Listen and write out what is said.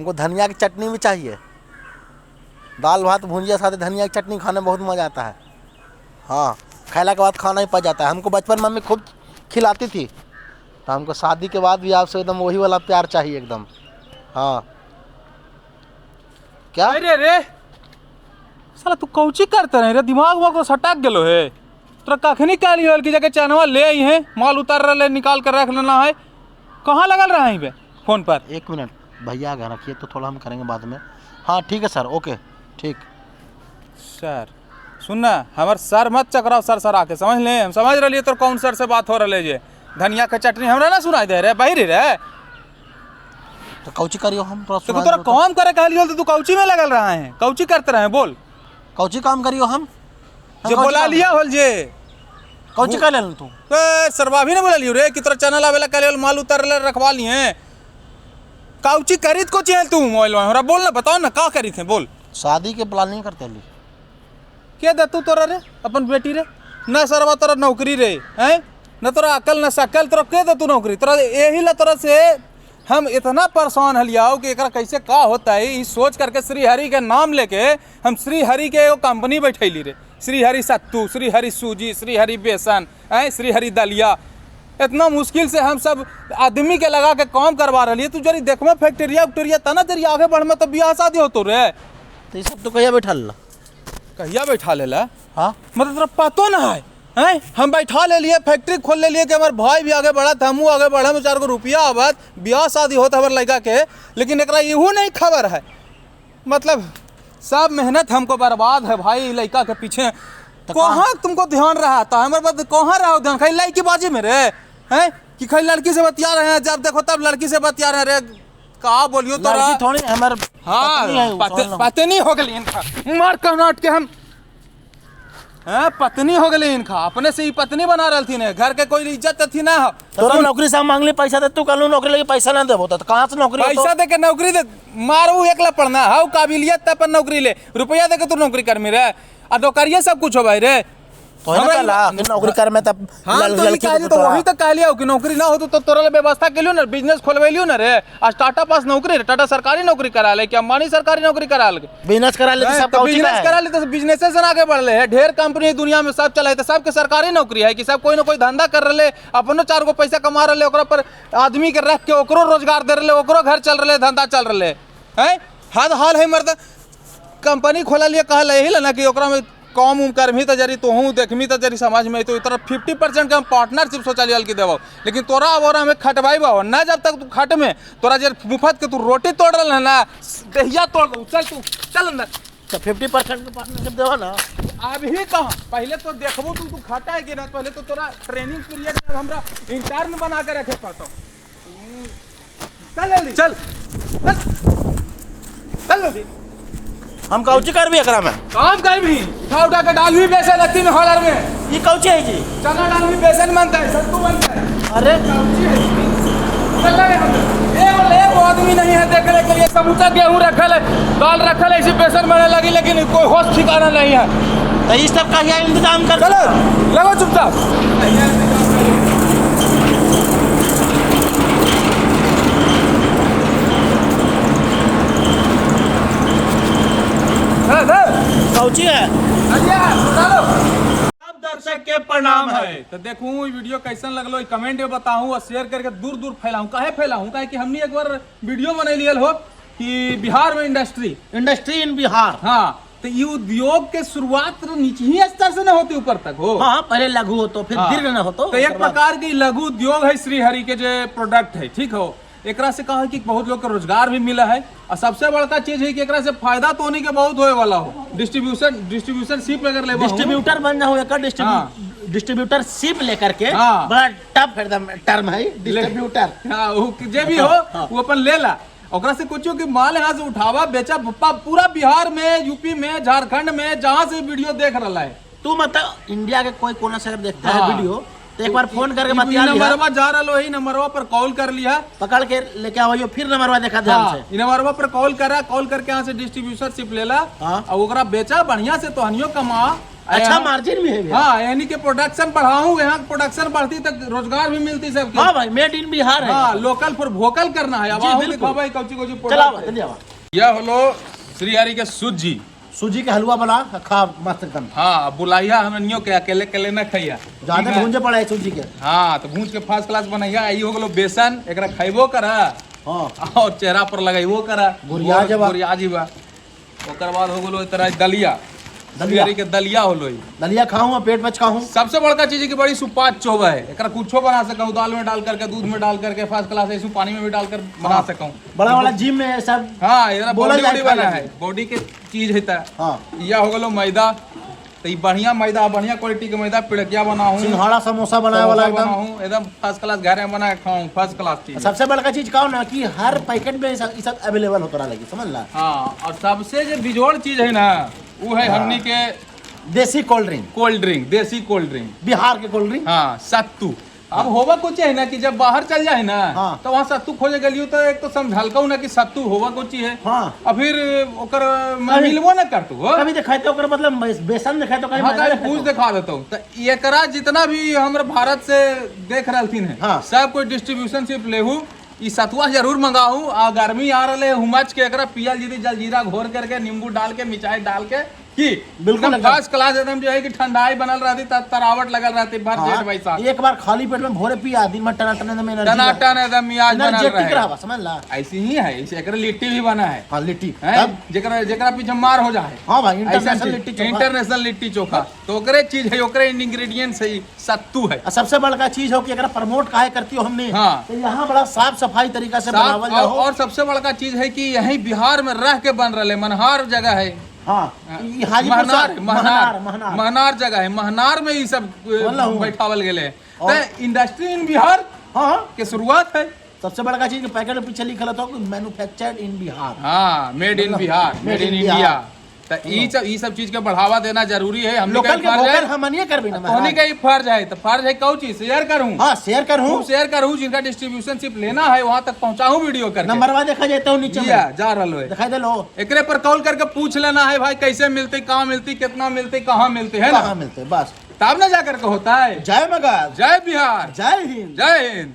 हमको धनिया की चटनी भी चाहिए। दाल भात भुंजिया साथ धनिया की चटनी खाने में बहुत मज़ा आता है। हाँ, खाला के बाद खाना ही पच जाता है। हमको बचपन में मम्मी खूब खिलाती थी, तो हमको शादी के बाद भी आपसे एकदम वही वाला प्यार चाहिए एकदम। हाँ क्या? अरे रे साला तू कौची करते रहे रे, दिमाग उमाग तो सटक गेलो है तोरा। कखनी कहली होल कि जाके चनवा ले आई है, माल उतार रहे निकाल कर रख लेना है, कहाँ लगल रहा है बे फोन पर? एक मिनट भैया आ रखिए तो थोड़ा हम करेंगे बाद में। हाँ ठीक है सर, ओके ठीक। सर सुन ना, हमार सर मत चकराओ सर सर आके, समझ ले? हम समझ रही तोर कौन सर से बात हो रहा जे। धनिया के चटनी हमरा ना सुनाई दे रे, बहिरी रे। तो कौची करियो हम थोड़ा तो सुना तोरा दियो तो। काम करे कहली होल तो तू कौची में लगल रहा है, कौची करते रहे बोल? कौची काम करियो हम जे कौची बोला काम- लिया होल जे कौची कर लेन तू? ए, सरवा भी ना बोला लियो रे कि तोरा चैनल आवेला कहले होल माल उतार ले रखवा लिए। कौची करीत को चेल तू मोबाइल में हमरा बोल ना, बताओ ना का करीत है बोल? शादी के प्लानिंग करते ली। के दे तू तोरा रे अपन बेटी रे? ना सरवा तोरा नौकरी रे हैं, ना तोरा अकल ना सकल, तोरा के दे तू नौकरी? तोरा यही ला तोरा से हम इतना परेशान हलियाओ कि एकरा कैसे का होता है, ई सोच करके श्री हरि के नाम लेके हम श्री हरि के एगो कंपनी बैठैली रे। श्री हरि सत्तू, श्री हरि सूजी, श्री हरि बेसन हैं, श्री हरि दलिया। इतना मुश्किल से हम सब आदमी के लगा के काम करवा रही है। तू जरी देखबो फैक्ट्रिया उक्ट्रिया तना जरी आगे बढ़ में तो बियाह शादी होतो रे। तो ये सब तो कहिया बैठल ला? कहिया बैठा लेला? हाँ मतलब तोरा पतो ना है हैं? हम बैठा ले लिए फैक्ट्री खोल ले लिए कि हमार भाई भी आगे बढ़त, हमहूँ आगे बढ़म, चार गो रुपया आवत, ब्याह शादी होत हमार लड़का के, लेकिन एकरा इहू नहीं खबर है। मतलब सब मेहनत हमको बर्बाद है भाई लड़का के पीछे। तो कहाँ तुमको ध्यान रहा था हमारे बात, कहाँ रहा ध्यान? खाली लड़की बाजी में रे हैं कि खाली लड़की से बतिया रहे हैं, जब देखो तब लड़की से बतिया रहे हैं रे। का बोलियो तोरा? लड़की थोड़ी हमार पत्नी है हाँ उ, समझ लो। पत्नी हो गई इनका, मार कर्नाट के हम हैं, पत्नी हो गई इनका, अपने से ही पत्नी बना रही थी घर के कोई इज्जत थी ना। तोरा नौकरी से हम मांगली पैसा दे, तू कहलू नौकरी लगी पैसा ना देबो तो कहाँ से नौकरी होतो? पैसा दे के नौकरी दे मारू एकला पढ़ना हाउ काबिलियत तब पर नौकरी ले, रुपया दे के तू नौकरी कर मेरे आ नौकरिया सब कुछ हो भाई रे। तो है ना हमरा कहला कि नौकरी कर में तब हाँ तो ई लड़की कहली के तो तोरा। वही तो कहलियो कि नौकरी ना हो तो तोरा ले व्यवस्था केलियो ना, बिजनेस खोलवेलियो ना रे। आज टाटा पास नौकरी रे, टाटा सरकारी नौकरी करा ले कि अंबानी सरकारी नौकरी करा ले? बिजनेस करा ले तो सब तो कौची बिजनेस का है? करा ले तो बिजनेस से आगे बढ़ले है। ढेर कंपनी दुनिया में सब चला है तो सबके सरकारी नौकरी है कि सब कोई ना कोई धंधा कर रहे, अपनो चार गो पैसा कमा रहे, ओकरा पर आदमी के रख के ओकरो रोजगार दे रहे, ओकरो घर चल रहे, धंधा चल रहे है। हद हाल है मर्द कंपनी खोला लिए कहल यही ला ना कि ओकरा में काम उम करमी तो जरी तोहू देखमी तो जरी समझ में तो तोरा 50% के हम पार्टनरशिप सोचलियल कि देबो, लेकिन तोरा अब और हमें खटवाई बा ना जब तक तू खट में तोरा जर मुफ्त के तू रोटी तोड़ रहा है ना, दहिया तोड़ दो, चल तू चल अंदर। तो 50% के पार्टनरशिप देबो ना। अभी कहाँ, पहले तो देखबो तू तू खाता है कि ना, पहले तो तोरा ट्रेनिंग पीरियड में हमरा इंटर्न बना के रखे पड़तो। चल जल्दी चल चल चल जल्दी। हम कौची करबी एकरा में? काम कर भी उठा उठा के डाल भी बेसन अत्ती में हॉलर में। ये कौची है जी? चना डाल भी बेसन बनता है, सत्तू बनता है। अरे कौची है चल रहे हम एगो आदमी नहीं है देखने के लिए, समूचा गेहूं रखल है, दाल रखल है, इसी बेसन बने लगी, लेकिन कोई होश ठिकाना नहीं है। तो ये सब का क्या इंतजाम कर? चलो लगो चुपचाप। कौची है? सब दर्शक के प्रणाम है। तो देखूं ई वीडियो कैसन लगलो, कमेंट में बताऊं और शेयर करके दूर दूर फैलाऊं। काहे फैलाऊं? काहे कि हमनी एक बार वीडियो बनैलियल हो कि बिहार में इंडस्ट्री, इंडस्ट्री इन बिहार। हाँ तो ये उद्योग के शुरुआत तो नीचे ही स्तर से न होती ऊपर तक हो। हाँ पहले लघु हो तो फिर हाँ। दीर्घ न हो तो एक प्रकार के लघु उद्योग है श्री हरि के जो प्रोडक्ट है, ठीक हो। एकरा से कहा कि बहुत लोग के रोजगार भी मिला है और सबसे बड़का चीज है कि एकरा से फायदा तो उन्हीं के बहुत होए वाला हो। डिस्ट्रीब्यूशन शिप अगर लेबो डिस्ट्रीब्यूटर बन जाओ, एक डिस्ट्रीब्यूटर शिप लेकर के। हाँ। बड़ा टफ एकदम टर्म है डिस्ट्रीब्यूटर। हाँ, वो जे भी हो वो अपन ले ला, ओकरा से कुछ कि माल यहाँ से उठावा बेचा पूरा बिहार में, यूपी में, झारखंड में, जहाँ से वीडियो देख रहा है। तू मतलब इंडिया के कोई कोना से अगर देखता है हाँ। वीडियो तो एक बार फोन करके बतिया लिया, नंबरवा जा रहा लो, नंबरवा पर कॉल कर लिया, पकड़ के लेके आओ, फिर नंबरवा देखा ध्यान से। नंबरवा पर कॉल करा, कॉल करके यहाँ से डिस्ट्रीब्यूटरशिप लेला हाँ। और ओकरा बेचा बढ़िया से, तोहनियो कमा। अच्छा मार्जिन भी है भैया। हाँ, यानी कि प्रोडक्शन बढ़ाऊं, यहाँ प्रोडक्शन बढ़ती तो रोजगार भी मिलती सबके। हाँ भाई, मेड इन बिहार है। हाँ, लोकल फॉर वोकल करना है। अब जी, आहू बिल्कुल। दिखाओ भाई कौची कौची चला प्रोडक्ट। जल्दी आवा। यह होलो श्रीहरि के सूजी। सूजी के हलवा बना खा मस्त एकदम। हाँ, बुलाइया हमनियो के, अकेले अकेले न खइया, ज्यादा ठीक है? भूंजे पड़ा है सूजी के। हाँ, तो भूंज के फर्स्ट क्लास बनैया। ई हो गेलो बेसन, एकरा खइबो करा हाँ, और चेहरा पर लगैबो करा। गुरिया जबा। गुरिया जीवा। ओकर बाद हो गेलो तरह दलिया। दलिया। श्रीहरि के दलिया होलो ई। दलिया खाऊं और पेट बचकाऊं। सबसे बड़का चीज है कि बड़ी सुपाच्य होवे है। एकरा कुछो बना सकूं, दाल में डाल करके, दूध में डाल करके, फर्स्ट क्लास ऐसु पानी में भी डाल कर बना सकूं। बड़ा वाला जिम में सब। हाँ, इधर बोला बॉडी जाए बॉडी बना खाने है, बॉडी के चीज है ता। हाँ। यह हो गेलो मैदा, तो ई बढ़िया मैदा, बढ़िया क्वालिटी के मैदा पिड़किया बनाऊं, सिंघाड़ा समोसा बनाए वाला एकदम। बनाऊं एकदम फर्स्ट क्लास, घर में बना के खाऊं फर्स्ट क्लास चीज। सबसे बड़का चीज का ना कि हर पैकेट में ये सब अवेलेबल होता लगी, समझ ला। हाँ, और सबसे जो बिजोड़ चीज है ना वो है हमनी के देसी कोल्ड ड्रिंक। कोल्ड ड्रिंक, देसी कोल्ड ड्रिंक, बिहार के कोल्ड ड्रिंक। हाँ, सत्तू। अब होवा कुछ है ना कि जब बाहर चल जाए ना, हाँ। तो वहाँ सत्तू खोजे गलियो तो एक तो समझलकौ ना कि सत्तू होवा कुछ है। हाँ। और फिर ओकर मिलबो ना करतू हो। कभी दिखाई तो ओकर मतलब बेसन दिखाई तो कभी हाँ, मैदा कभी दिखाई पूछ तो। दिखा देता हूँ। तो एकरा जितना भी हमरे भारत से देख रहलथिन है, हाँ। सब कोई डिस्ट्रीब्यूशन सिर्फ लेहू, ई सतुआ जरूर मंगाहू। आ गर्मी आ रहा है हुमच के एकरा पियल जीती जलजीरा घोर करके नींबू डाल के मिर्चाई डाल के की बिल्कुल एकदम। फर्स्ट क्लास एकदम जो है कि ठंडाई बनल रहती, तरावट लगल रहती भर हाँ, जेठ बैसाख। एक बार खाली पेट में भोरे पिया, दिन में टना टना में एनर्जी टनाटन एकदम मियाज बनल एनर्जेटिक रहे। रहा, समझ ला। ऐसी ही है, ऐसे एकरा लिट्टी भी बना है। हाँ, लिट्टी हैं? तब जेकरा जेकरा पीछे मार हो जाए। हाँ भाई, ऐसा इंटरनेशनल चीज, लिट्टी चोखा। इंटरनेशनल लिट्टी चोखा तो ओकरे चीज है, ओकरे इंग्रेडिएंट्स है, सत्तू है। और सबसे बड़का चीज हो कि अगर प्रमोट काहे करती हो हमने, हाँ। तो यहाँ बड़ा साफ सफाई तरीका से बनावल और, जाओ। और सबसे बड़का चीज है कि यही बिहार में रह के बन रहे, मनहार जगह है। हाँ, ये हाजीपुर महनार से- महनार महनार महनार महनार जगह है, महनार में ये सब बोल रहा हूँ। बैठावल गेले है। और- तो इंडस्ट्री इन बिहार हाँ के शुरुआत है। सबसे बड़का चीज पैकेट में पीछे लिखल होता है मैन्युफैक्चर्ड इन बिहार। हाँ, made in Bihar, made in India. तो ई सब चीज के बढ़ावा देना जरूरी है। हमने लोकल के फर्ज वोकल है, हमनिए करबी ना तोहनी महाराज। का ही फर्ज है। तो फर्ज है कौ चीज शेयर करूं। हाँ, शेयर करूं। खूब शेयर करूं, जिनका डिस्ट्रीब्यूशन सिर्फ लेना है वहां तक पहुंचाऊं वीडियो करके। नंबरवा देखा जाता हूं नीचे में। या, जा रहा है। दिखाई दे लो। एकरे पर कॉल करके पूछ लेना है भाई कैसे मिलते, कहाँ मिलती, कितना मिलती, कहाँ मिलती है ना, कहाँ मिलते बस तब ना जाकर के होता है। जय मगध, जय बिहार, जय हिंद, जय हिंद।